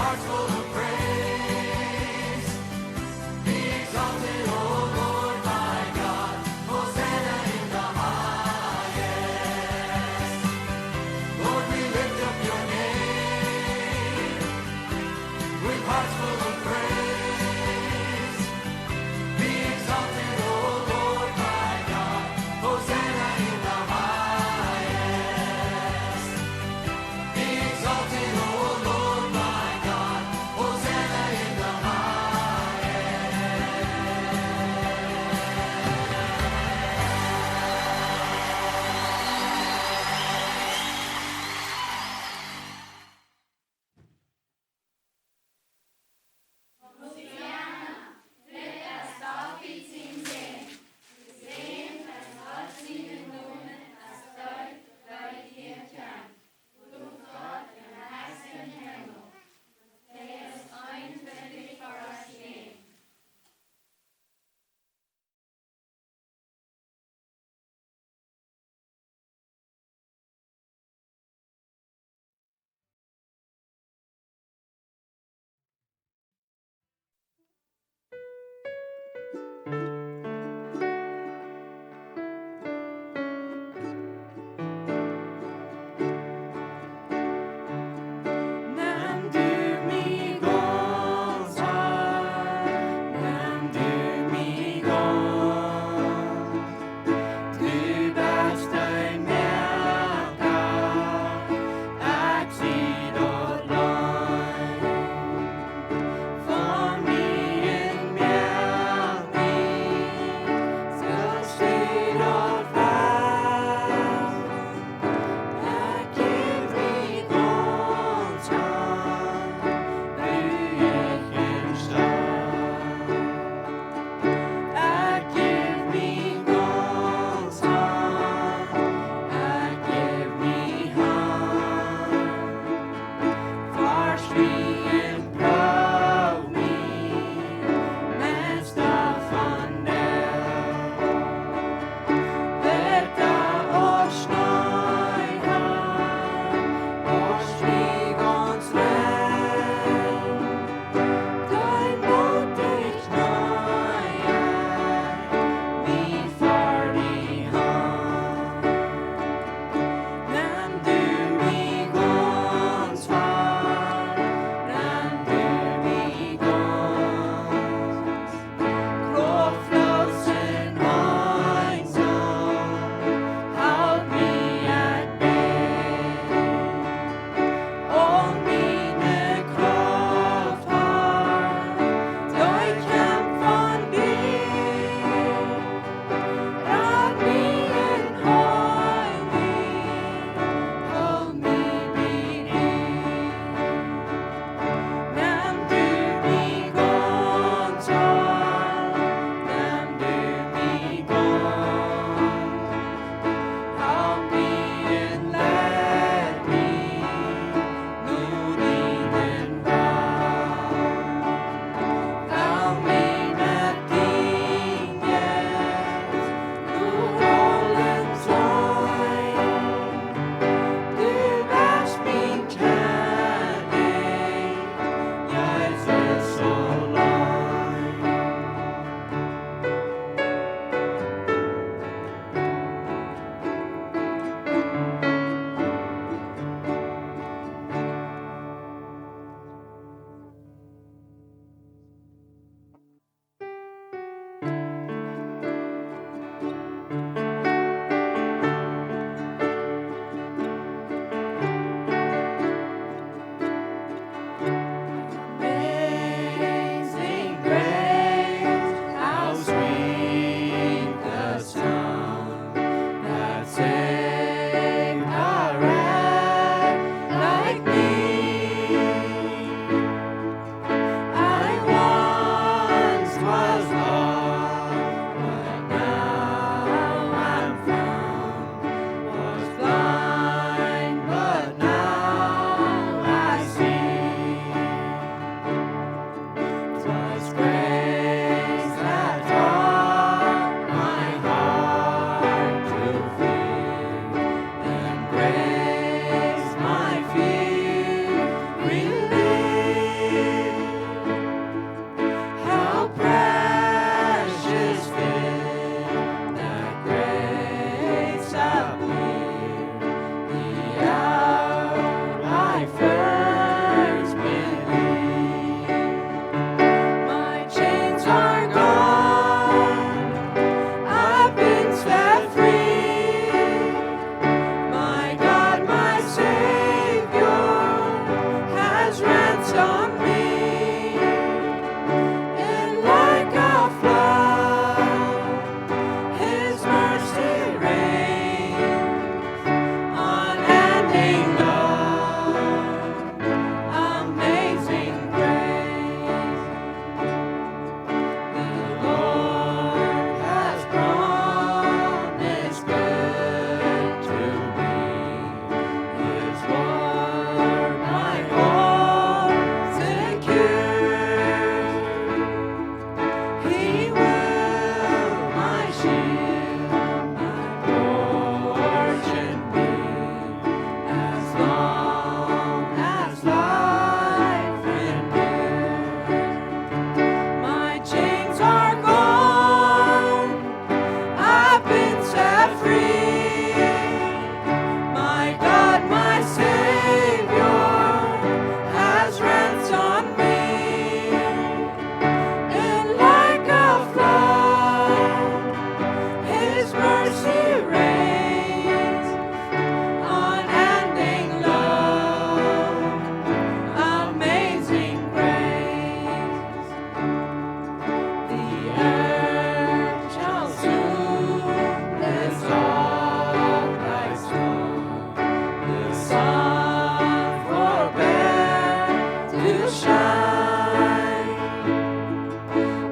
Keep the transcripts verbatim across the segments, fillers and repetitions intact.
Hearts full of praise. Be exalted, O Lord my God. Hosanna in the highest. Lord, we lift up your name with hearts full of praise. Be exalted, O Lord my God. Hosanna in the highest. Be exalted, O Lord my God. Hosanna in the highest.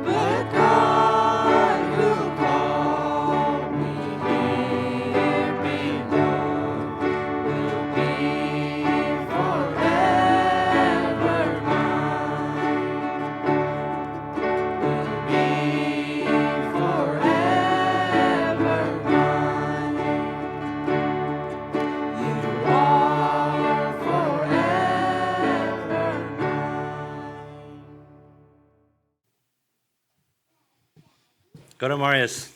But God who called me here below will be forever mine. Will be forever mine. You are forever mine. Gott, Marius.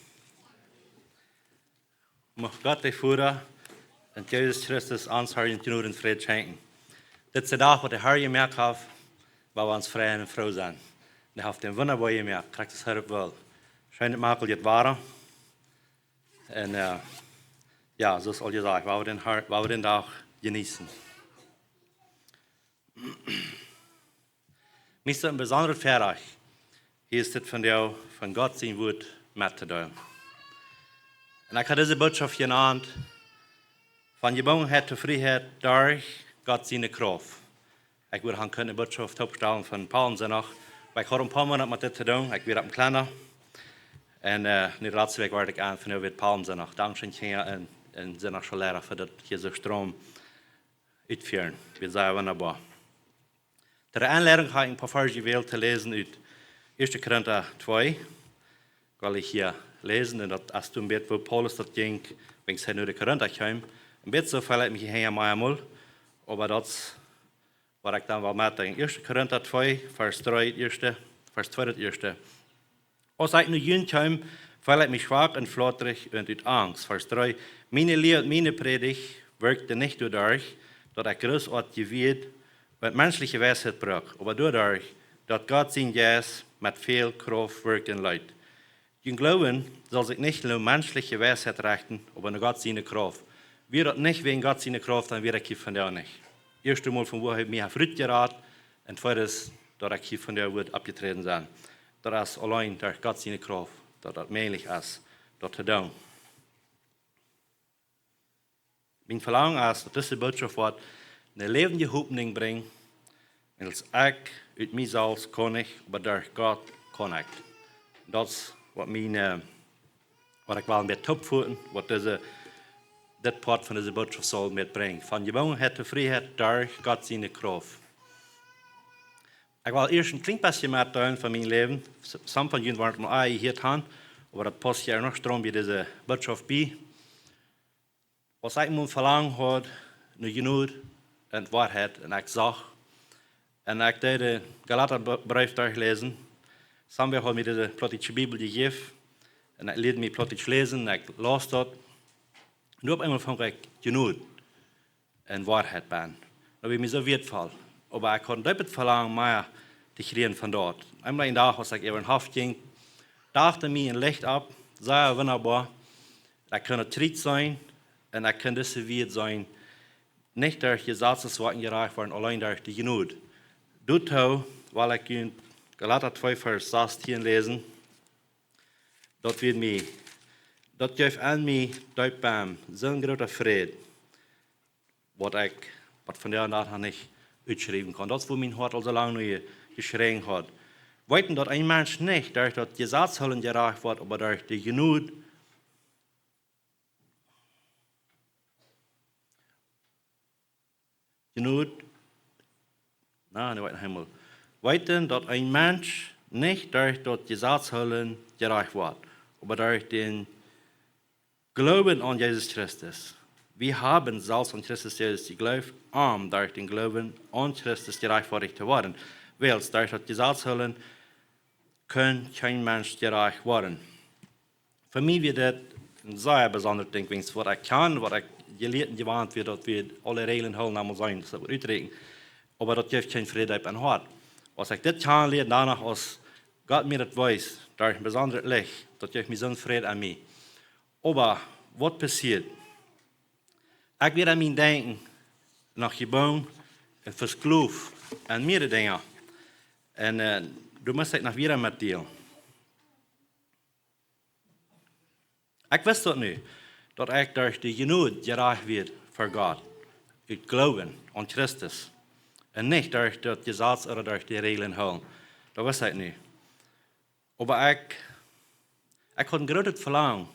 Mucht Gott, de Voda, un Jesus Christus ons Herr en Jnod un Fräd schenkjen. Dit es de Dach, waut de Herr jemoakt haft, wua wie ons freien un froo sennen. Dee haft dän wundaboa jemoakt, krakjt aus hee daut well. Schient daut Makel jetzt wada. Un, äh, jo, soo aus aul jesajcht, woa wie dän Har-, woa wie dän Dach jeneeten. Mie es daut een besondret Väarajcht, hia es dit von die, von Gott sien Wuat mettodeelen. Un ekj hab dise Botschaft jenant: Von Jebungenheit to Frieheit derch Gott siene Krauft. Ekj wudd han kunnen de Botschaft oppstalen von Palmsindach, oba ekj haud een poa Moonat met dit to doonen. Ekj wia opp een Kjlenda. Un, äh, nu de latste Wäakj wort ekj aun, von nu wia Palmsindach. Dankscheen, Kjinja un, un Sindachschoolleida, fa daut hia soo stroom utfieren. Wia sea wundaboa. Ter Enleidunk hab ekj een poa Varsch jewält to läsen ut Ieeschte Korinta twee. Well ekj hia läsen, un daut es een bät, woo Paulus daut jinkj, wan hee no de Korinta kjeem. Een bät soo feel ekj mie hia mau emol, oba daut es, waut ekj dan well metdeelen. Ieeschte Korinta twee, Varsch dree, ieeschte, Varsch twee, daut ieeschte. Aus ekj no junt kjeem, feeld ekj mie schwak un flautrich un ut Angst. Varsch dree: Miene Lia un miene Prädicht wirkjt nich doaderch, daut ekj grootoatje Wieed un menschelje Weisheit bruck, oba doaderch, daut Gott sien Jeist met väl Krauft wirkjen leet. Jun Gloowen saul sikj nich no menschelje Weisheit rechten, oba no Gott siene Krauft. Wia daut nich wäajen Gott siene Krauft, dan wia ekj hia vondoag nich. Ieescht emol von woo hee mie haft rutjerat, un tweedens, daut ekj hia vondoag wudd oppjeträden sennen. Daut es auleen derch Gott siene Krauft, daut daut mäajlich es, daut to doonen. Mien Velangen es, daut dise Botschaft woat eene läwendje Hopninj brinjen, wiels ekj ut mie selfst kaun nich, oba derch Gott kaun ekj. Daut es waut mien, äh, waut ekj well met oppvoten, waut dise, dit Poat von dise Botschaft saul metbrinjen. Von Jebungenheit to Frieheit derch Gott siene Krauft. Ekj well ieescht een kjlien bät metdeelen von mien Läwen. S-, some von junt woaren daut aul jehieet han, oba daut pausst hia noch stroom bie dise Botschaft bie. Aus ekj mien Velangen haud no Jnod un Woarheit, un ekj sach, un ekj deed dän Galata Bre-, Breef derchläsen. Somebody haud mie dise plautdietsche Bibel jejäft, un ekj lieed mie Plautdietsch läsen, un ekj laus daut. Nu opp eemol funk ekj Jnod un Woarheit bennen. Daut wia mie soo wieetvoll. Oba ekj haud een deepet Velangen mea to kjrieen von daut. Eemol een Dach, aus ekj äwa dän Hoff jinkj, docht mie een Licht opp, sea wundaboa. Ekj kunn daut Kjriez seenen un ekj kunn dise Wieed seenen. Nich derch Jesazes woat een jerajcht woaren, auleen derch de Jnod. Doatoo well ekj en Galata twee Varsch sastieen läsen. Daut wia mie, daut jeef aun mie deep bennen, soon groota Fräd, waut ekj, waut vondoag dän Dach noch nich utschriewen kaun. Daut es, wua mien Hoat aul soo lang no je-, jeschräajen haud. Weeten, daut een Mensch nich derch daut Jesaz hoolen jerajcht woat, oba derch de Jnod. Jnod. Na, nu weet noch eemol. Weeten, daut een Mensch nich derch daut Jesaz hoolen jerajcht woat, oba derch dän Gloowen aun Jesus Christus. Wie haben selfst aun Christus Jesus jejleeft, om derch dän Gloowen aun Christus jerajchtfoadicht to woaren. Wiels derch daut Jesaz hoolen kaun kjeen Mensch jerajcht woaren. Fa mie wia dit een sea besondret Dinkj, wiels waut ekj kaun, waut ekj jelieet un jewant wia, daut wie aule Räajlen hoolen, dan mott sennen, daut woat uträakjen. Oba daut jeef kjeen Fräd opp mien Hoat. Aus ekj dit kjanen lieed, doano aus Gott mie daut wees, derch een besondret Licht, daut jeef mie soon Fräd aun mie. Oba waut passieed? Ekj wia aun mien Denkjen noch jebungen un vesklooft aun mea Dinja. Un, äh, doa must ekj noch wieda met dealen. Ekj wist daut nu, daut ekj derch de Jnod jerajcht wia ver Gott, ut Gloowen aun Christus. Un nich derch daut Jesaz ooda derch de Räajlen hoolen. Daut wist ekj nu. Oba ekj, ekj haud een grootet Velangen,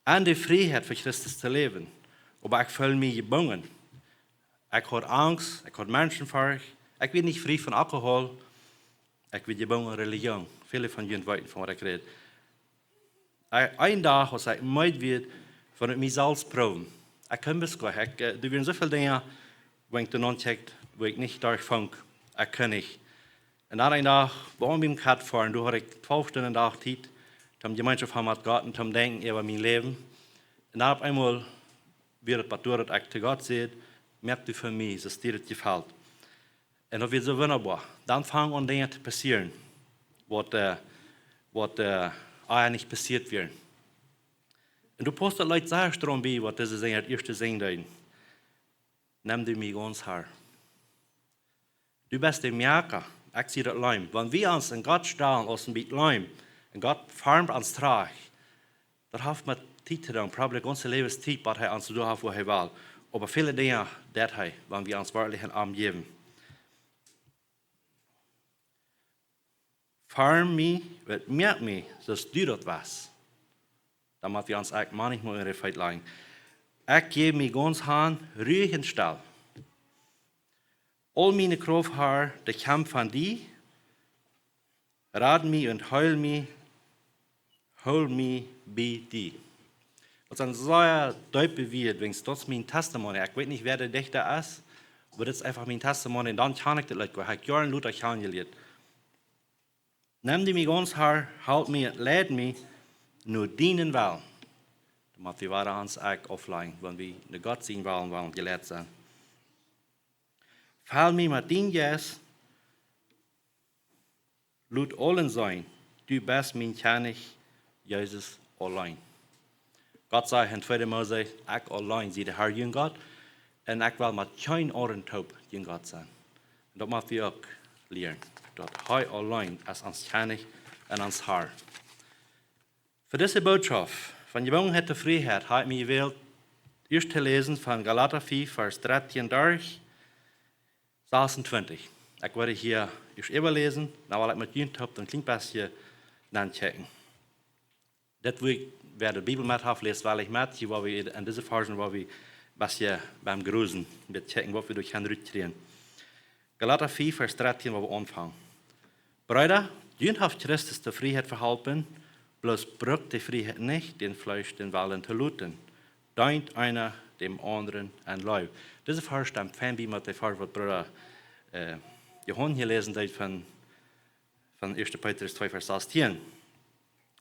aun de Frieheit fa Christus to läwen. Oba ekj feeld mie jebungen. Ekj haud Angst, ekj haud Menschenfurcht. Ekj wia nich frie von Alkohol. Ekj wia jebungen aun Religion. Väle von junt weeten, von waut ekj räd. Een Dach, aus ekj meed wia, von mie selfst proowen. Ekj kunn beskloagen, ekj, äh, doa wieren soo väl Dinja, wua ekj doa nonkjikjt, wua ekj nich derchfunk, ekj kunn nich. Un dan een Dach, wua ekj biem Kjat foaren, doa haud ekj twalf Stunden Dach Tiet, toom Jemeenschoft haben met Gott un toom denkjen äwa mien Läwen. Un dan opp eemol wia daut waut doa, daut ekj to Gott säd: "Moak du fa mie, soo aus die daut jefelt." Un daut wia soo wundaboa. Dan fungen aun Dinja to passieren, waut, äh, waut, äh, ea nich passieet wieren. Un du pausst daut Leet sea strom bie, waut dise Sinja daut ieeschte sinjen deeden. "Nem du mie gaunz, Herr. Du best de Moaka, ekj sie daut Leem." Wan wie ons aun Gott stalen aus een bät Leem, un Gott formt ons trigj, daut haft met Tiet to doonen, probably de gaunze Läwenstiet, waut hee ons doa haft, wua hee well. Oba väle Dinja deit hee, wan wie ons werkjlich aun am jäwen. "Form mie, äh, moak mie, soo aus du daut west." Dan mott wie ons uk mau nich mea en de Feet lajen. "Ekj jäw mie gaunz han, ruich un stell. Aul miene Krauft, Herr, dee kjemt von die. Rad mie un hool mie, hool mie bie die." Daut sent sea deepe Wieed, wiels daut es mien Testimony. Ekj weet nich, wäa de Dichta es, oba daut es eefach mien Testimony. Un dan kjan ekj daut Leet, ekj hab Joaren lota kjanen jelieet. "Nem du mie gaunz, Herr, hool mie un leid mie no dienen Wellen." Dan mott wie wada ons Uk auflajen, wan wie no Gott sienen Wellen wellen jeleit sennen. "Fell mie met dienen Jeist, lot aulem sennen, du best mien Kjennich, Jesus auleen." Gott sajcht en tweede Mose: "Ekj auleen sie de Herr, jun Gott, un ekj well met kjeen aundren toop jun Gott sennen." Un daut mott wie uk lieren, daut hee auleen es ons Kjennich un ons Herr. Fa dise Bootschoft, von Jebungenheit to Frieheit, hab ekj mie jewält, ieescht to läsen von Galata fief, Varsch dartieen derch sasuntwintich. Ekj woa hia ieescht äwaläsen, dan well ekj met junt toop een kjlien bät nochecken. Daut, wua wäa de Bibel met haft, läst wellich met, hia woa wie en dise Varschen, woa wie een bät biem Grusen, een bät checken, waut wie doa kjennen rutkjrieen. Galata fief, Varsch dartieen, woa wie aunfangen. Breeda, junt haft Christus de Frieheit veholpen, bloos brukt de Frieheit nich, däm Fleesch dän Wellen to loten. Deent eena däm aundren en Leew. Dise Varsch stemt fein bie met de Varsch, waut Brooda, äh, Johan hia läsen deed von, von ieeschte Petrus twee, Varsch sastieen.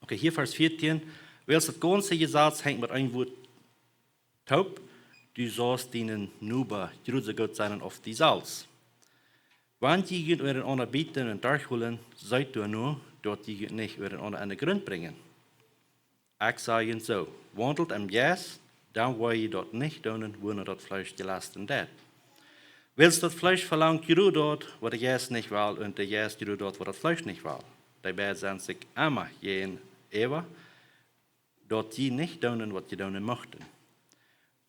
Okay, hia Varsch vieetieen. Wiels daut gaunze Jesaz henjt met een Wuat toop: Du saust dienen Noba jrod soo goot sennen aus die selfst. Wan jie junt unjarenaunda bieten un derchhoolen, seet doano, daut jie junt nich unjarenaunda aun dän Grunt brinjen. Ekj saj junt soo: Waundelt em Jeist, dan woa jie daut nich doonen, wua daut Fleesch jelasten deit. Wiels daut Fleesch velangt jrod daut, waut de Jeist nich well, un de Jeist jrod daut, waut daut Fleesch nich well. Dee beid sent sikj emma jäajenäwa, daut jie nich doonen, waut jie doonen muchten.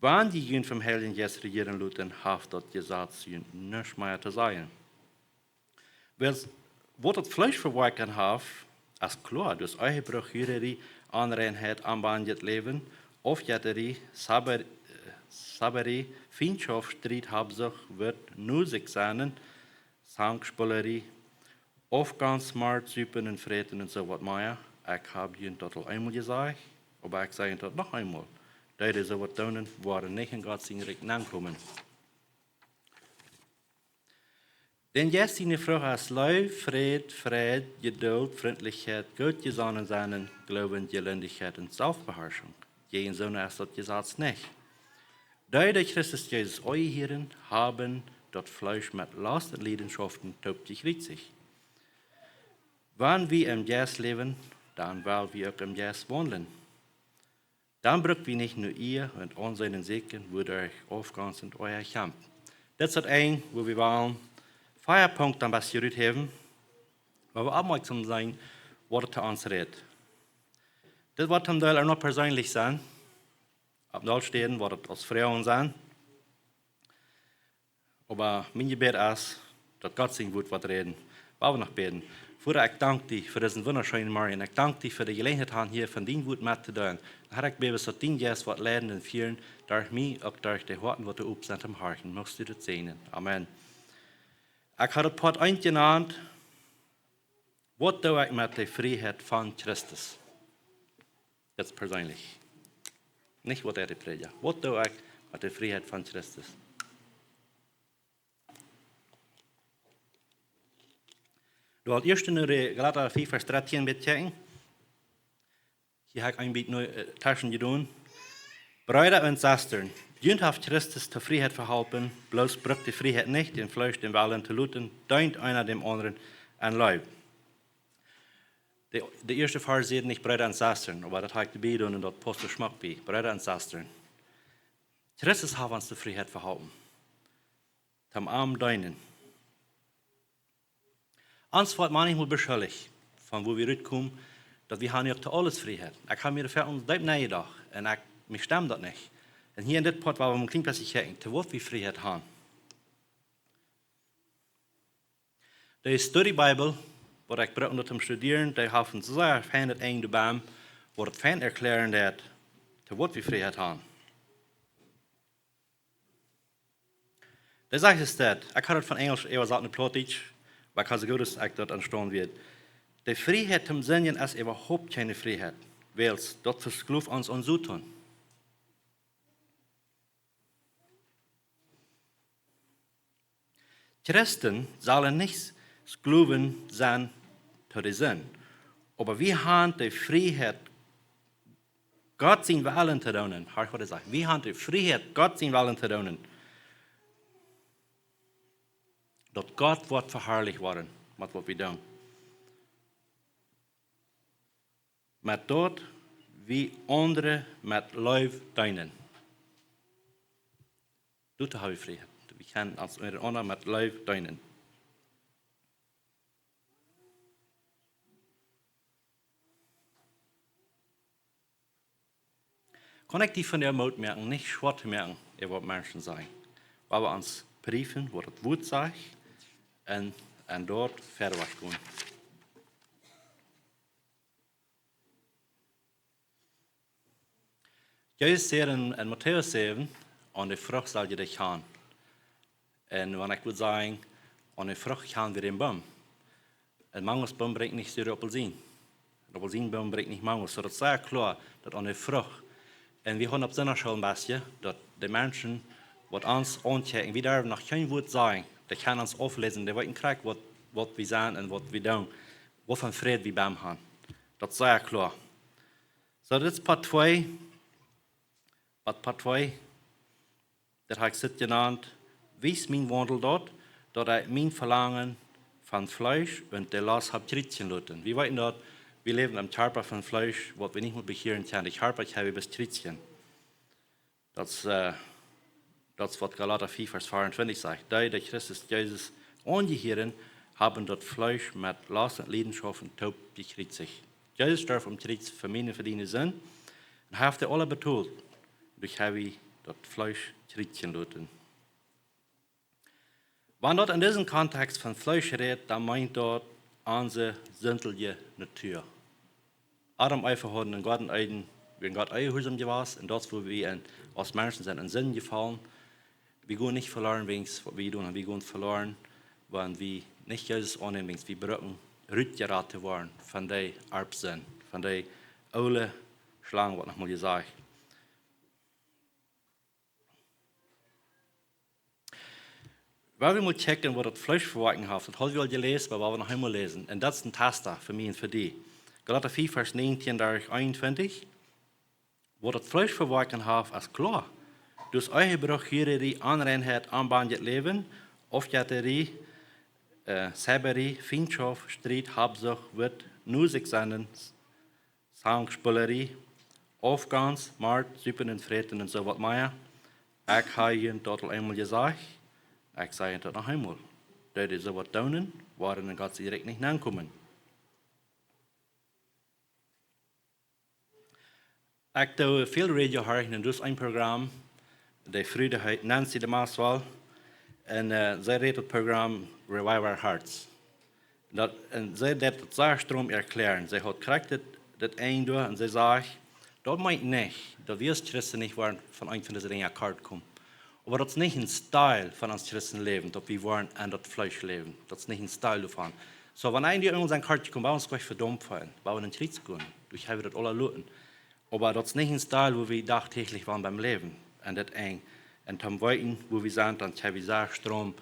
Wan jie junt vom Heiljen Jeist rejieren loten, haft daut Jesaz junt nuscht mea to sajen. Wiels, waut daut Fleesch fa Woakjen haft, es kloa: daut es Ehebruch, Hurerie, Onreinheit, onbendjet Läwen, Aufjettarie, Zauber-, äh, Zauberie, Fientschoft, Striet, Habsucht, Wut, nusich sennen, Zankspelerie, Aufgonst, Mort, Supen un Fräten un soo waut mea. Ekj hab junt daut aul eemol jesajcht, oba ekj saj junt daut noch eemol: Dee, dee soo waut doonen, woaren nich en Gott sien Rikj nenkomen. Dän Jeist siene Frucht es Leew, Fräd, Freid, Jeduld, Frintlichkjeit, goot jesonnen sennen, Gloowen, Jelendichkjeit un Selfstbeharschunk. Jäajen soone es daut Jesaz nich. Dee, dee Christus Jesus aunhieren, haben daut Fleesch met Lost un Liedenschoften toop jekjriezicht. Wan wie em Jeist läwen, dan well wie uk em Jeist waundlen. Dan bruck wie nich no Ea un Aunseenen sieekjen, wua de Aufgonst un Oaja kjemt. Daut es daut Enj, wua wie wellen vea Punkten een bät ruthäwen, wua wie oppmoakjsom sennen, waut et to ons rät. Dit woat een Deel uk noch perseenlich sennen. Opp een Deel Städen woat et aus Froagen sennen. Oba mien Jebäd es, daut Gott sien Wort woat räden. Woa wie noch bäden. Voda, ekj dank die fa disen wundascheenen Morjen. Ekj dank die fa de Jeläajenheit han hia von dien Wort met to deelen. Har, ekj bäd, daut dien Jeist woat leiden un fieren, derch mie, uk derch de Hoaten waut doa op sent toom horchen. Muchst du daut säajnen. Amen. Ekj ha daut Poat eent jenant: Waut doo ekj met de Frieheit von Christus? Jetzt persönlich. Nich waut deit de Prädja. Waut doo ekj met de Frieheit von Christus? Doa well ekj ieescht no de Galata fief Varsch dartieen bät kjikjen. Hia ha ekj een bät no, äh, tweschen jedonen. Breeda un Sestren, junt haft Christus to Frieheit vehalpen, bloos brukt de Frieheit nich, däm Fleesch dän Wellen to loten, deent eena däm aundren en Leew. De, de ieeschte Varsch sajcht nich Breeda un Sestren, oba daut ha ekj doabie jedonen un daut pausst schmock bie. Breeda un Sestren. Christus haft ons to Frieheit vehalpen. Toom am deenen. Ons woat maunchmol beschuldcht, von wua wie rutkomen, daut wie han nich to aules Frieheit. Ekj ha mie doa väl om deep nojedocht un ekj, mie stemt daut nich. Un hia en dit Poat woa wie een kjlien bät kjikjen, to waut wie Frieheit han. De Study Bible, waut ekj bruck om daut to studieren, dee haft een sea feinet Enj doabie, waut daut fein erkjläaren deit, to waut wie Frieheit han. Dee sajcht es daut, ekj ha daut von Enjlisch äwasat no Plautdietsch, oba ekj ha soo goot aus ekj daut vestonen wia. De Frieheit toom sindjen es äwahaupt kjeene Frieheit, wiels daut vesklooft ons aun Soton. Christen sellen nich Sklowen sennen to de Sind, oba wie han de Frieheit, Gott sien Wellen to doonen. Horch waut hee sajcht. Wie han de Frieheit, Gott sien Wellen to doonen. Daut Gott woat veharlicht woaren met waut wie doonen. Met daut wie aundre met Leew deenen. Doatoo ha wie Frieheit. Wie kjennen ons unjarenaunda met Leew deenen. Kaun ekj die vondoag Moot moaken, nich schwoa to moaken äwa waut Menschen sajen. Oba ons priefen, waut daut Wort sajcht, un, un doa wieda gonen. Jesus säd en, en Matäus säwen: "Aun de Frucht sell jie dee kjanen." Un wan ekj wudd sajen, aun de Frucht kjanen wie dän Boom. Een Mangosboom brinjt nich sure Aupelsien. Een Aupelsienboom brinjt nich Mangos. Soo daut es sea kloa, daut aun de Frucht. Un wie haben opp Sindachschool een bät, daut de Menschen, waut ons aunkjikjen, wie derwen noch kjeen Wort sajen, dee kjennen ons aufläsen, dee weeten krakjt waut, waut wie sent un waut wie doonen, waut fa Fräd wie bie am han. Daut es sea kloa. Soo, dit es Poat twee. Waut Poat twee, daut ha ekj soo jenant: Wiest mien Waundel daut, daut ekj mien Velangen von Fleesch un de Lost hab kjrietsjen loten. Wie weeten daut, wie läwen em Kjarpa von Fleesch, waut wie nich mea bekjieren kjennen. De Kjarpa kjenn wie bloos kjrietsjen. Daut es, äh, daut es waut Galata fief Varsch veeauntwintich sajcht. Dee, dee Christus Jesus aunjehieren, haben daut Fleesch met Lost un Liedenschoften toop jekjrietsicht. Jesus storf aum Kjriets fa miene un fa diene Sind. Un hee haft dee aule betolt. Doaderch hab wie daut Fleesch kjrietsjen loten. Wan daut en disen Kontext von Fleesch rät, dan meent daut onse sindje Natua. Adam un Eva hauden em Goaden Eden, wieren Gott onjehuarsaum jewast, un daut es wua wie en, aus Menschen sent en Sind jefollen. Wie gonen nich veloaren wäajens waut wie doonen, wie gonen veloaren, wan wie nich Jesus aunnämen, wäajens wie brucken rutjerat to woaren von dee Arpsind, von dee oole Schlang, waut noch mol jesajcht. Woa wie mol kjikjen, waut daut Fleesch fa Woakjen haft. Daut haud wie aul jeläst, oba woa wie noch eemol läsen. Un daut es een Testa fa mie un fa die. Galata fief Varsch näajentieen derch eenuntwintich. Waut daut Fleesch fa Woakjen haft, es kloa. Daut es Ehebruch, Hurarie, Onreinheit, onbendjet Läwen, Aufjettarie, äh, Zaubarie, Fientschoft, Striet, Habsucht, Wut, Nusik sennen, Zankspullarie, Aufgonst, Mort, Supen un Fräten un soo waut mea. Ekj ha junt daut aul eemol jesajcht, ekj saj junt daut noch eemol. Dee, dee soo waut doonen, woaren en Gott sien Rikj nich nenkomen. Ekj doo väl Radio horchen un daut es een Program, de Fru heet Nancy de Maswal. Un uh, see reed daut Programm Revive Our Hearts. Daut, un see deed daut sea strom erklären. See haud krakjt dit, dit Enj doa un see säd: "Daut meent nich daut wie aus Christen nich woaren von een von dise Dinja kort komen. Oba daut es nich een Deel von ons Christenläwen, daut wie woaren en daut Fleesch läwen. Daut es nich een Deel doavon. Soo, wan een Deel en ons en kort kjemt, woa wie ons jlikj vedomt feelen, woa wie en Kjriez gonen, doa ha wie daut aula loten. Oba daut es nich een Deel, woo wie dagtäglich woaren bie läwen." Un daut Enj, un toom weeten, woo wie sent, dan ha wie sea strom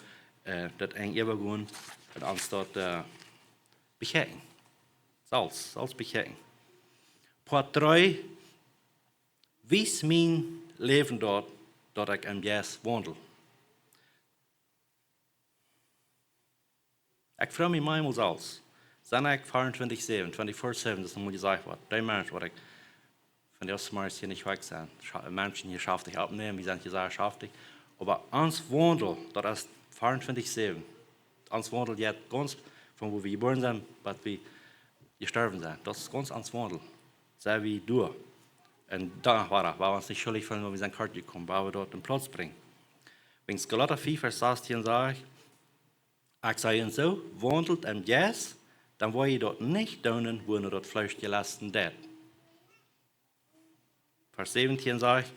uh, daut Enj äwagonen un ons daut uh, bekjikjen. Selfst, selfst bekjikjen. Poat dree: Wiest mien Läwen daut, daut ekj em Jeist waundel? Ekj froag mie meist selfst: Sie ekj vea un twintich säwen, twenty-four seven, daut es noch mol jesajcht worden, dee Mensch, waut ekj von de Oostmarsch hia nich wajch sie. Scha-, Menschen hia schaftich oppnämen, wie sent hia sea schaftich. Oba ons Waundel, daut es vea un twintich säwen. Ons Waundel jeit gaunz von woo wie jebuaren sent, bat wie jestorwen sent. Daut es gaunz ons Waundel. Sie wie doa. Un doa woa wie, woa wie ons nich schuldich feelen, wan wie sent kort jekomen, woa wie daut en Plauz brinjen. Wiels Galata fief, Varsch sastieen sajcht: "Ekj saj junt soo, waundelt em Jeist, dan woa jie daut nich doonen, wua no daut Fleesch jelesten deit." Varsch säwentieen sajcht: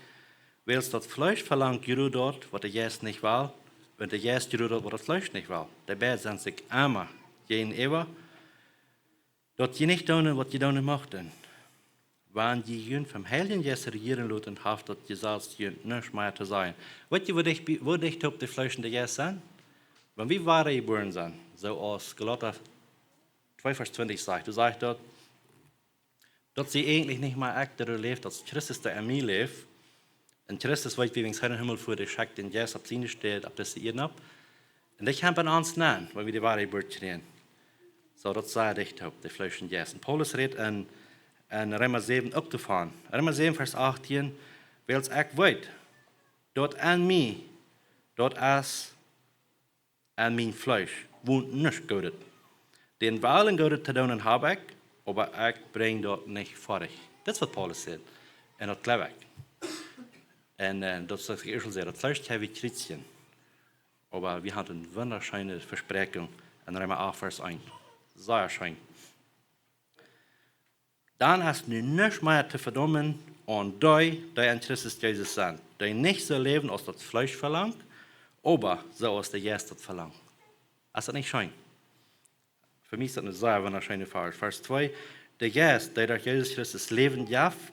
"Wiels daut Fleesch velangt jrod daut, waut de Jeist nich well, un de Jeist jrod daut, waut daut Fleesch nich well. Dee beid sent sikj emma jäajenäwa, daut jie nich doonen, waut jie doonen muchten. Wan jie junt vom Heiljen Jeist rejieren loten, haft daut Jesaz junt nuscht mea to sajen." Weet jie, woo dicht, woo dicht toop de Fleesch un de Jeist sent? Wan wie wada jebuaren sent, soo aus Galata twee, Varsch twintich sajcht, doa sajcht daut, daut sie eejentlich nich mea ekj, dee doa läft, daut Christus, dee en mie läft. Un Christus, weet wie, wiels hee em Himmel wia, dee schekjt dän Jeist opp siene Städ opp dise Ieed opp. Un dee kjemt en ons nenn, wan wie de woare Jeburt kjrieen. Soo, daut es sea dicht toop, de Fleesch un Jeist. Un Paulus rät en, en Reema säwen uk doavon. Reema säwen, Varsch achttieen: "Wiels ekj weet, daut en mie, daut es en mien Fleesch, wont nuscht Goodet. Dän Wellen Goodet to doonen hab ekj, oba ekj brinj daut nich foadich." Daut es, waut Paulus sajcht. Un daut jleew ekj. Un uh, daut es, waut ekj ieescht säd, daut Fleesch ha wie kjrieen. Oba wie haben eene wundascheene Vespräakjunk en Reema acht, Varsch eent. Sea scheen. "Dan es nu nuscht mea to vedaumen aun dee, dee en Christus Jesus sent, dee nich soo läwen, aus daut Fleesch velangt, oba soo, aus de Jeist daut velangt." Es daut nich scheen? Fa mie es daut een sea wundascheena Varsch. Varsch twee: "De Jeist, dee derch Jesus Christus Läwen jeft,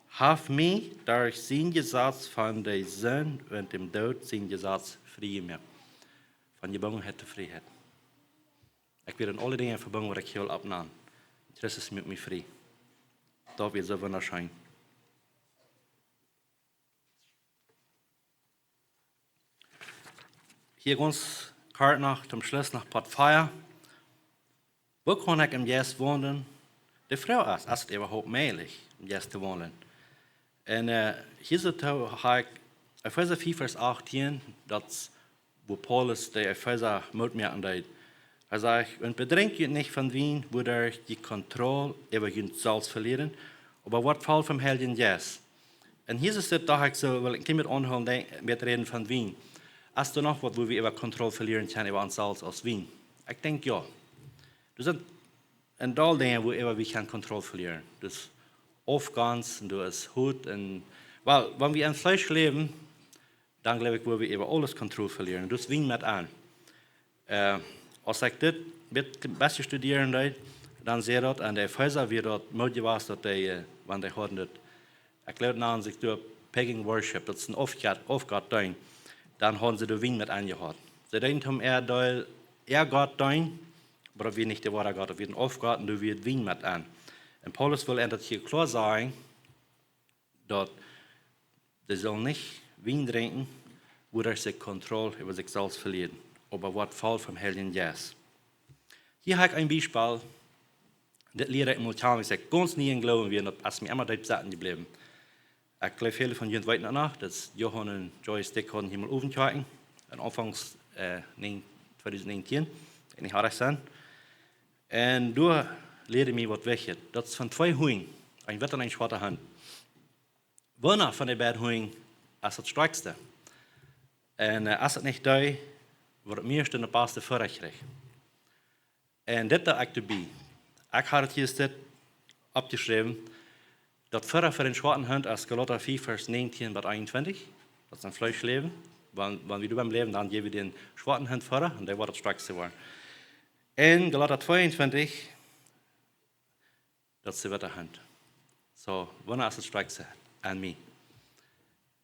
haft mie derch sien Jesaz von de Sind un däm Doot sien Jesaz frie jemoakt." Von Jebungenheit to Frieheit. Ekj wia en aule Dinja vebungen, waut ekj hia well oppnämen. Christus moakt mie frie. Daut wia soo wundascheen. Hia gaunz kort noch, toom Schluss noch Poat vea. Woo kaun ekj em Jeist waundlen? De Froag es, es daut äwahaupt mäajlich, em Jeist to waundlen? Un uh, hia soo ha ekj Efeesa fief, Varsch achttieen, daut es, woo Paulus de Efeesa Moot moaken deed. Hee sajcht: "Un bedrinkjt junt nich von Wien, wuaderch jie Kontroll äwa junt selfst velieren, oba woat voll vom Heiljen Jeist." Un hia es daut, docht ekj soo, well ekj hia met aunhoolen, denkj, met räden von Wien. Es doa noch waut, woo wie äwa Kontroll velieren kjennen, äwa ons selfst aus Wien? Ekj denkj, jo. Doa sent een Deel Dinja, woo wie äwa wie kjennen Kontroll velieren. Daut es Aufgonst un daut es Hut un, well, wan wie em Fleesch läwen, dan jleew ekj, woa wie äwa aules Kontroll velieren. Daut funk met aun. Uh, aus ekj dit bät, bestje studieren deed, dan säd daut, en de Efeesa wia daut Moot jewast, daut dee, uh, wan dee hauden daut, ekj jleew, nanen sikj doa Pagan Worship, daut es een Aufgott, Aufgott deenen. Dan hauden see doa Wien met aunjehaut. See deeden toom äa Deel äa Gott deenen, oba daut wia nich de woare Gott, daut wia een Aufgott un doa wia Wien met aun. Un Paulus well an daut hia kloa sajen, daut dee sellen nich Wien drinkjen, wuaderch see Kontroll äwa sikj selfst velieren, oba woat voll vom Heiljen Jeist. Hia ha ekj een Biespel, daut lieed ekj mol kjanen, aus ekj gaunz nie em Gloowen wia, un daut es mie emma deep sitten jebläwen. Ekj jleew, väle von junt weeten daut noch, daut Johan un Joyce Dick hauden hia mol Owentkoaken, en aunfangs, uh, nä-, tweedusent näajentieen, wan ekj nich oajch sie. Un doa lieed ekj mie waut wichtjet. Daut es von twee Hunj, een witten un een schwoaten Hunt. Woona von de beid Hunj es daut stoakjste? Un, uh, es daut nich dee, Wua daut mieeschte un daut baste Foda kjrieech. Un dit deed ekj doabie. Ekj haud hia dit oppjeschräwen, daut Foda fa dän schwoaten Hunt es Galata vea, Varsch näajentieen bat eenuntwintich. Daut es een Fleeschläwen. Wan, wan wie doabie läwen, dan jäw wie dän schwoaten Hunt Foda un dee woat daut stoakjste woaren. Un Galata tweeuntwintich, daut es de witte Hunt. Soo, wanea es daut stoakjste? Aun mie.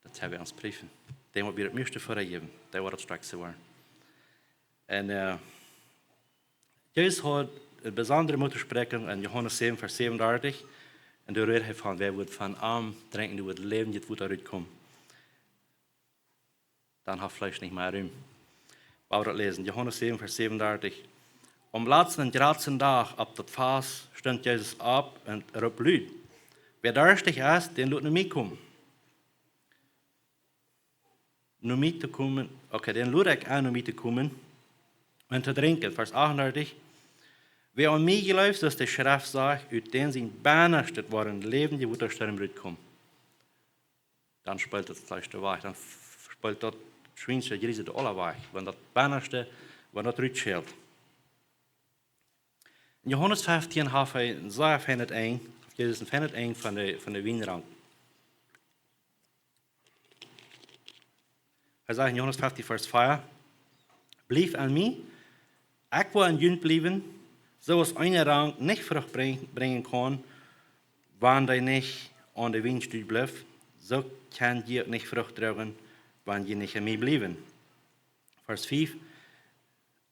Daut hab wie ons prüfen. Dän woat wie daut mieeschte Foda jäwen, dee woat daut stoakjste woaren. Un, äh, Jesus haud eene besondre Mutspräakjunk en Johanes säwen, Varsch säwenundartich. Un doa rät hee von, wäa woat von am drinkjen, dee woat läwendjet Wota rutkomen. Dan haft Fleesch nich mea Rum. Wie woaren daut läsen. Johanes säwen, Varsch säwenundartich. Aum latsten un jratsten Dach opp daut Fast stunt Jesus opp un roopt lud: Wäa darstich es, dän lot no mie komen. No mie to komen. Okay, dän lod ekj aun, no mie to komen un to drinkjen. Varsch achtundartich. Wäa aun mie jleeft, soo aus de Schreft sajcht, ut dän sien Bennastet woaren läwendje Wotastroom rutkomen. Dan spält daut Fleesch wajch, dan f-, spält daut schwiensche Jriese aula wajch, wan daut Bennaschte, wan daut rutschält. En Johanes feftieen haft hee een sea feinet Enj, haft Jesus een feinet Enj von de, von de Wienrank. Hee sajcht en Johanes feftieen, Varsch vea: Bliewt aun mie, ekj woa aun junt bliewen. Soo aus eene Rank nich Frucht brinj-, brinjen kaun, wan dee nich aun de Wienstock blift, soo kjenn jie uk nich Frucht droagen, wan jie nich aun mie bliewen. Varsch fief: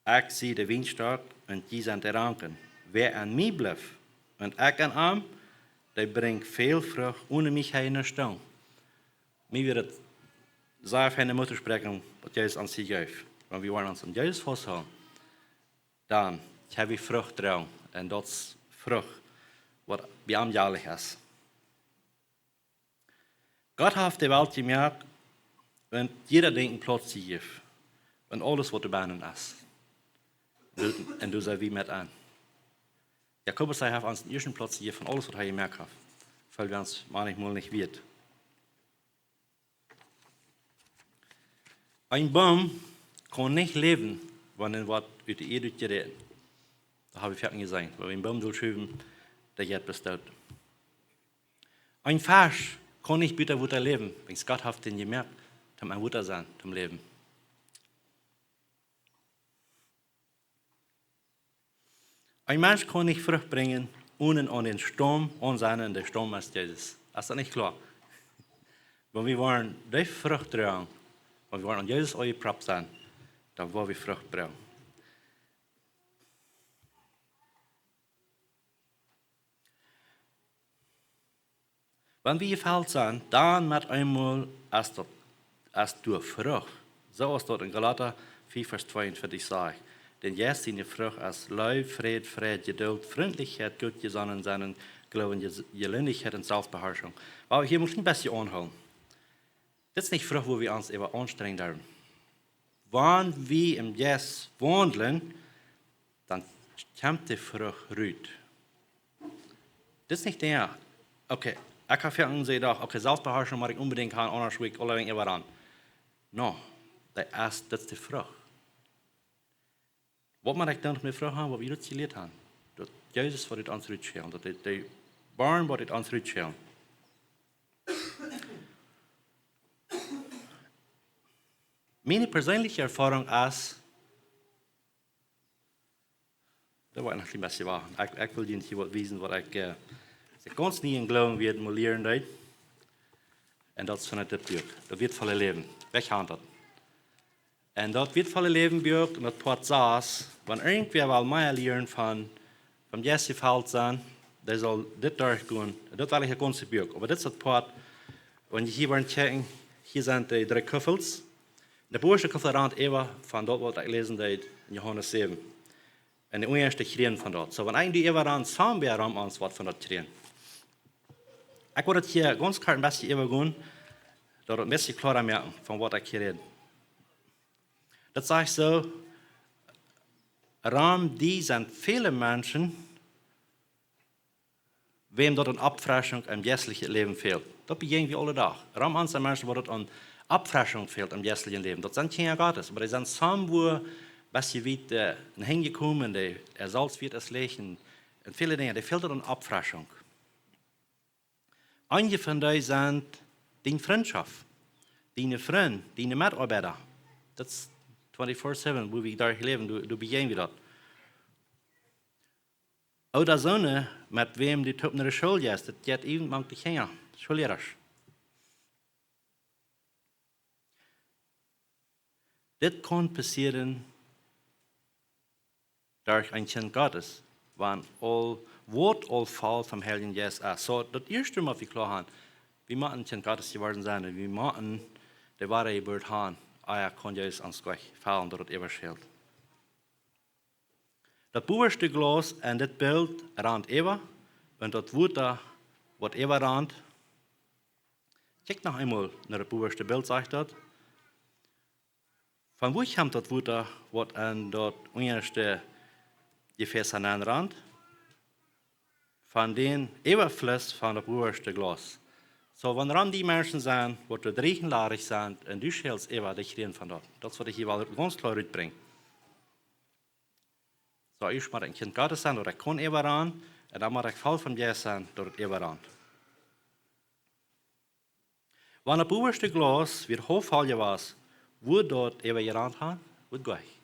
Ekj sie de Wienstock un jie sent de Ranken. Wäa aun mie blift un ekj aun am, dee brinjt väl Frucht, onen mie kjenn jie nuscht doonen. Mie wia daut sea feine Mutspräakjunk, waut Jesus ons hia jeef. Wan wie woaren ons aun Jesus fausthoolen, dan kjenn wie Frucht droagen. Un daut es Frucht, waut bie am jäajlich es. Gott haft de Welt jemoakt un jieda Dinkj een Plauz jejäft. Un aules, waut doabennen es. Un doa, un doa sent wie met aun. Jakobus sajcht, hee haft ons dän ieeschten Plauz jejäft von aules, waut hee jemoakt haft. Wiels wie ons maunchmol nich weeten. Een Boom kaun nich läwen, wan hee woat ut de Ieed utjeräten. Daut hab wie foaken jeseenen. Wan wie een Boom dolschuwen, dee jeit bloos doot. Een Fesch kaun nich buta Wota läwen, wiels Gott haft dän jemoakt, toom aun Wota sennen, toom läwen. Een Mensch kaun nich Frucht brinjen, onen aun dän Staum aun sennen, un de Staum es Jesus. Es daut nich kloa? Wan wie woaren dee Frucht droagen, wan wie woaren aun Jesus aunjeprappt sennen, dan woa wie Frucht droagen. Wan wie jefelt sent, dan met eemol es daut, es doa Frucht. Soo aus daut en Galata vea, Varsch tweeuntwintich sajcht. Dän Jeist siene Frucht es Leew, Fräd, Freid, Jeduld, Frintlichkjeit, Gootjesonnen sennen, Gloowen, Je-, Jelindichkjeit un Selfstbeharschunk. Oba hia mott ekj een bät aunhoolen. Dit es nich Frucht, wua wie ons äwa aunstrenjen derwen. Wan wie em Jeist waundlen, dan kjemt de Frucht rut. Dit es nich Dinja, okay, ekj hab foaken jedocht, okay, Selfstbeharschunk mott ekj onbedinjt haben, aundasch woa ekj aulawäajen äwarannen. No, daut es, dit es de Frucht. Waut mott ekj dan noch mea Frucht haben, waut wie hia jelieet haben? Daut Jesus woat ut ons rutschälen, daut de, de Boom woat ut ons rutschälen. Miene perseenelje Erfoarunk es, daut woa ekj noch een bät wachten. Ekj, ekj well junt hia waut wiesen, waut ekj, äh, aus ekj gaunz nie em Gloowen wia, mol lieren deed. Un daut es von dit Buak, daut wieetvolle Läwen. Wäa haft daut? Un daut wieetvolle Läwen Buak, un daut Poat sas, wan irjentwäa well mea lieren von, vom Jeist jefelt sennen, dee saul dit derchgonen. Un daut well ekj daut gaunze Buak. Oba dit es daut Poat, wan jie hia woaren kjikjen, hia sent de dree Kuffels. De bowaschte Kuffel rant äwa von daut, waut ekj läsen deed en Johanes säwen. Un de ieeschte kjrieen von daut. Soo, wan ekj nu äwarant, sent wie rom ons waut von daut kjrieen. Ekj well daut hia gaunz kort een bät äwagonen, daut daut een bät kloara moaken von waut ekj hia räd. Daut sajcht soo, rom die sent väle Menschen, wäm daut aun Oppfreschunk em jeistlichen Läwen fält. Daut bejäajnen wie aule Dach. Rom ons sent Menschen, waut daut aun Oppfreschunk fält em jeistlichen Läwen. Daut sent Kjinja Gottes, oba dee sent somewhere, waut je wieda, äh, hanjekomen, dee, äa Selfstwieet es läach un, un väle Dinja, dee fält aun Oppfreschunk. Eenje von dee sent diene Frintschoft, diene Frind, diene Metoabeida. Daut es twenty-four seven, woo wie doa läwen, du, du bejäajenst daut. Ooda soone, met wäm du toop no de School jeist, daut jeit äwent mank de Kjinja, Schoollierasch. Dit kaun passieren derch een Kjint Gottes, wan aul, woat aul voll vom Heiljen Jeist es. Soo, daut ieeschte mott wie kloa haben, wie motten een Kjint Gottes jeworden sennen, un wie motten de woare Jeburt haben, ea kaun Jesus ons jlikj faulen, daut et äwaschelt. Daut bowaschte Glaus en dit Bilt rant äwa, un daut Wota, waut äwarant, kjikj noch eemol no daut bowaschte Bilt, sajcht daut. Von wua kjemt daut Wota, waut en daut unjaschte Jefäs nenrant? Von dän Äwafluss von daut bowaschte Glaus. Soo, wan rom die Menschen sent, waut doa dreckjich un ladich sent, un du schälst äwa, dee kjrieen von daut. Daut es waut ekj hia well gaunz kloa rutbrinjen. Soo, ieescht mott ekj een Kjint Gottes sennen, daut ekj kaun äwarant, un dan mott ekj voll vom Jeist sennen, daut et äwarant. Wan daut bowaschte Glaus wia haulf voll jewast, wudd daut äwajerant haben? Wudd jlikj.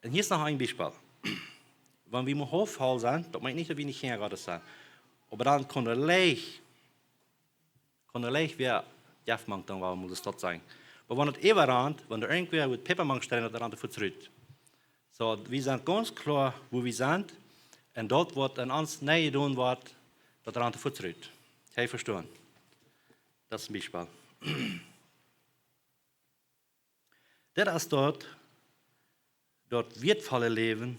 Un hia es noch een Biespel. Wan wie mau haulf voll sent, daut meent nich, daut wie nich Kjinja Gottes sent. Oba dan kaun et leicht, kaun et leicht wada Jeft mank doonen, wua wie mol daut sennen. Oba wan et äwarant, wan doa irjentwäa waut Päpa mank steit, daut rant et fuaz rut. Soo, wie sent gaunz kloa, wua wie sent, un daut, waut en ons nenjedonen woat, daut rant et fuaz rut. Jie vestonen? Daut es een Biespel. Dit es daut, daut wieetvolle Läwen,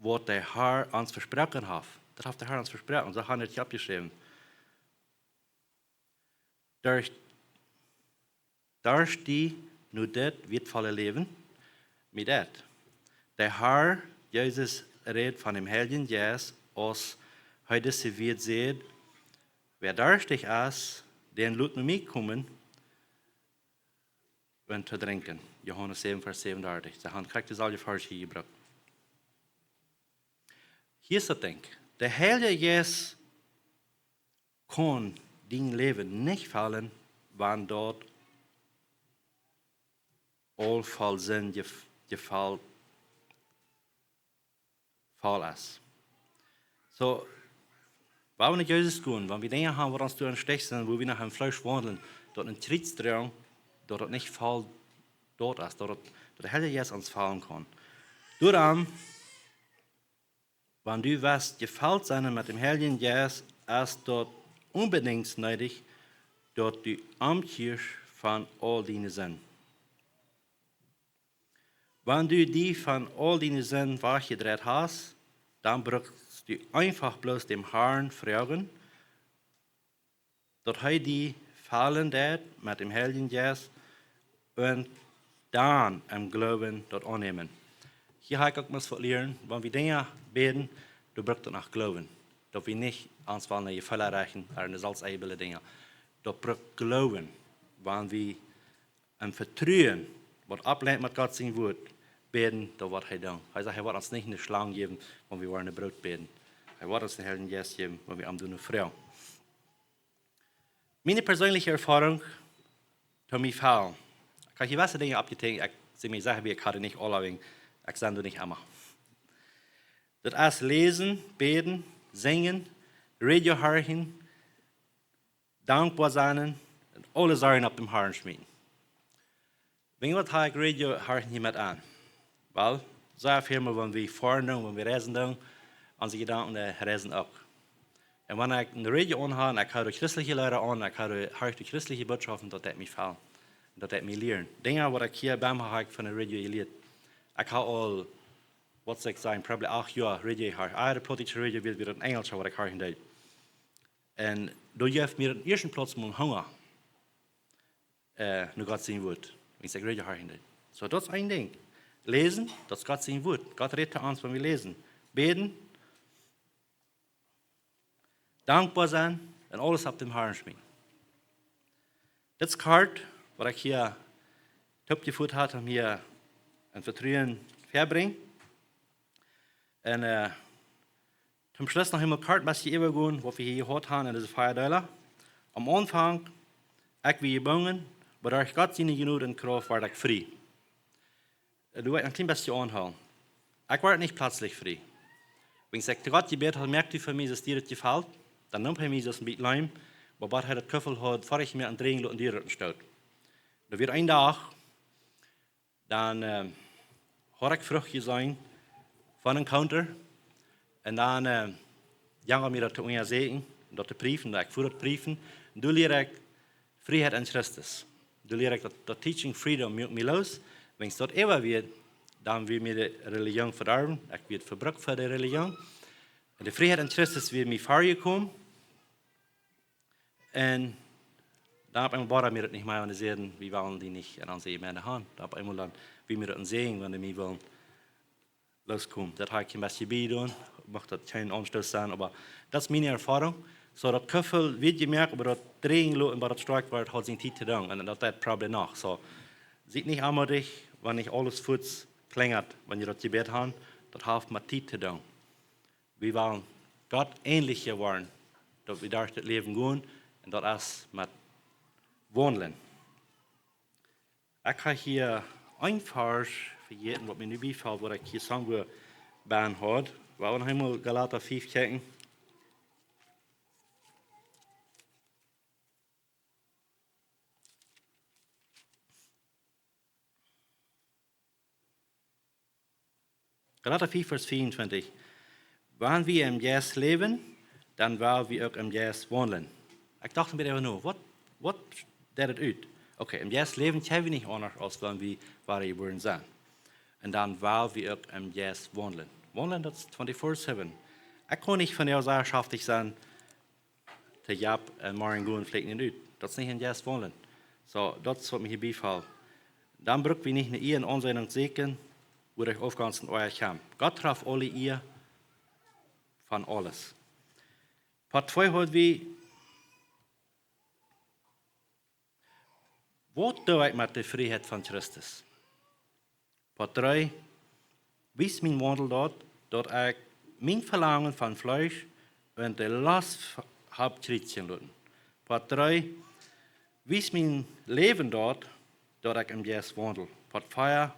waut de Herr ons vesproaken haft. Daut haft de Herr ons vesproaken, soo hab ekj daut hia oppjeschräwen. Derch, derch die nu dit wieetvolle Läwen, met daut de Herr Jesus rät von däm Heiljen Jeist, aus hee dise Wieed säd: "Wäa darstich es, dän lot no mie komen un to drinkjen." Johanes säwen, Varsch säwenundartich. See haben krakjt deeselwje Varsch hia jebrukt. Hia es daut Dinkj. De Heilje Jeist kaun dien Läwen nich fellen, wan daut aul voll Sind jef-, jefelt voll es. Soo, wan wie no Jesus gonen, wan wie Dinja haben, waut ons doa em Stich sent, wua wie noch em Fleesch waundlen, daut een Kjriez droagen, daut daut nich voll doot es, daut daut, daut de Heilje Jeist ons fellen kaun. Doaromm, wan du west jefelt sennen met däm Heiljen Jeist, es daut onbedinjt needich, daut du omkjieescht von aul diene Sind. Wan du die von aul diene Sind wajchjedreit hast, dan brukst du eefach bloos däm Herrn froagen, daut hee die fellen deit met däm Heiljen Jeist, un dan em Gloowen daut aunnämen. Hia hab ekj uk must waut lieren, wan wie Dinja bäden, dan brukt daut noch Gloowen. Daut wie nich ons wellen no Jefeelen rajchten, ooda no selfst eejebildte Dinja. Daut brukt Gloowen, wan wie em Vetruen, waut auflenjt met Gott sien Wuat, bäden, dan woat hee doonen. Hee sajcht, hee woat ons nich ne Schlang jäwen, wan wie woaren no Broot bäden. Hee woat ons dän Heiljen Jeist jäwen, wan wie am doonen froagen. Miene perseenelje Erfoarunk, to mie fellen. Ekj hab jewesse Dinja oppjeteekjent, ekj sie mie secha, ekj haud nich aule, wäajen ekj sie doa nich emma. Daut es läsen, bäden, sinjen, Radio horchen, dankboa sennen un aule Sorjen opp däm Herrn schmieten. Wäajen waut hab ekj Radio horchen hia met aun? Well, sea väl mol, wan wie foaren doonen, wan wie reisen doonen, onse Jedanken, äh, reisen uk. Un wan ekj een Radio aun hab, ekj hab doa christelje Leeda aun, ekj hab doa, hab ekj doa christelje Bootschoften, daut deit mie fellen. Daut deit mie lieren. Dinja, waut ekj hia bie mie hab von daut Radio jelieet. Ekj hab aul, waut saul ekj sajen, probably acht Joa Radio jehorcht. Ea daut plautdietsche Radio wia, wia daut een enjelscha, waut ekj horchen deed. Un daut jeef mie em ieeschten Plauz mol Hunga, äh, no Gott sien Wuat. Wan ekj Radio horchen deed. Soo, daut es een Dinkj. Läsen, daut es Gott sien Wuat. Gott rät to ons, wan wie läsen. Bäden, dankboa sennen un aules opp däm Herrn schmieten. Dit es kort, waut ekj hia toopjefoat haud, om hia een Vetruen väabrinjen. Un äh, toom Schluss noch eemol kort waut hia äwagonen, waut wie hia jehieet haben en dise Vetruen. Aum Aunfank, ekj wia jebungen, oba derch Gott siene Jnod un Krauft wort ekj frie. Äh, doa well ekj een kjlien bät aunhoolen. Ekj wort nich pletslich frie. Wan ekj to Gott jebät haud, moakt du fa mie, daut die daut jefelt, dan neem hee mie daut een bät Leim, oba waut hee daut Jefeel haud, fa ekj mie aun dräjen loten, die daut een Stoot. Daut wia een Dach, dan äh, haud ekj Frucht jeseenen von een Counter. Un dan äh, jung hee mie daut to unjasäkjen, daut to priefen, daut ekj fa daut priefen. Un doa lieed ekj Frieheit en Christus. Doa lieed ekj daut, daut Teaching Freedom muak mie loos. Wan daut äwa wia, dan wia mie de Religion vedorwen. Ekj wia vebrukt fa de Religion. Un de Frieheit en Christus wia mie väajekomen. Un dan opp eemol wia mie daut nich mea, wan see säden, wie wellen die nich en onse Jemeent haben. Dan opp eemol dan wia mie daut een Säajen, wan dee mie wullen looskomen. Daut haud ekj een bät bie jedonen, mucht daut kjeen Aunstoot sennen, oba daut es miene Erfoarunk. Soo, daut Jefeel wia jemoakt, oba daut dräjen loten, oba daut stoakj wort, haud siene Tiet to doonen. Un daut es daut Problem noch. Soo, sie nich aulmoodich, wan nich aules fuaz kjlinjt, wan jie daut jebät haben, daut haft met Tiet to doonen. Wie wellen Gott änelja woaren, daut wie derch daut Läwen gonen, un daut es met waundlen. Ekj hab hia een Varsch vejäten, waut mie nu biefelt, waut ekj hia soo goot bie haud. Wie wellen eemol Galata fief kjikjen. Galata fief, Varsch vea un twintich. Wan wie em Jeist läwen, dan woa wie uk em Jeist waundlen. Ekj docht mie äwa no, waut, waut deit daut ut? Okay, em Jeist läwen kjenn wie nich aundasch aus wan wie wadajebuaren sent. Un dan woa wie uk em Jeist waundlen. Waundlen, daut es twenty-four seven. Ekj kaun nich von de Oasaschaftig sennen, to Job un morjen gonen flikjen ut. Daut es nich em Jeist waundlen. Soo, daut es waut mie hia biefelt. Dan bruck wie nich no Ea un Aunsehn säkjen, wua daut aufgonst un Oaja kjemt. Gott draf aule Ea von aules. Poat twee haud wie, waut doo ekj met de Frieheit von Christus? Poat dree, wiest mien Waundel daut, daut ekj mien Velangen von Fleesch un de Lost hab kjrietsjen loten? Poat dree, wiest mien Läwen daut, daut ekj em Jeist waundel? Poat vea,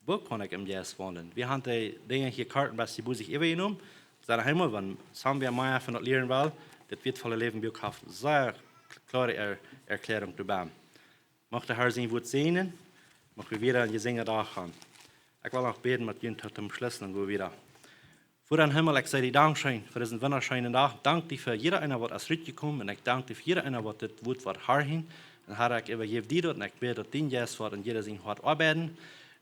woo kaun ekj em Jeist waundlen? Wie haben de Dinja hia kort een bät bosich äwajenomen. Sent eemol, wan somebody mea von daut lieren well, daut Wieetvolle Läwen Buak haft sea kloare Er-, Erkjläarunk doabie. Mucht de Herr sien Wuat säajnen, mucht wie wada een jesäajenden Dach haben. Ekj well noch bäden met junt toom Schluss un go wieda. Voda em Himmel, ekj saj die Dankscheen fa disen wundascheenen Dach. Dank die fa jieda eena, waut es rutjekomen. Un ekj dank die fa jieda eena, waut dit Wuat woat hieren. Un Herr, ekj äwajäw die daut un ekj bäd, daut dien Jeist woat en jieda sien Hoat oabeiden.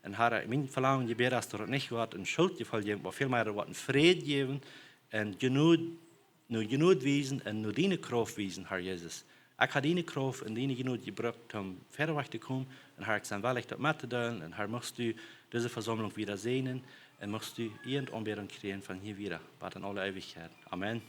Un Herr, mien Velangen, Jebäd es, daut et nich woat een Schuldjefeel jäwen, oba väl mea daut et woat een Fräd jäwen un Jnod, no Jnod wiesen un no diene Krauft wiesen, Herr Jesus. Ekj hab diene Krauft un diene Jnod jebrukt, om wieda wajch to komen. Un Herr, ekj sie wellich, daut met to deelen. Un Herr, muchst du dise Vesaumlunk wada säajnen. Un muchst du Ea un Aunbädunk kjrieen von hia wada, bat en aule Eewichkjeit. Amen.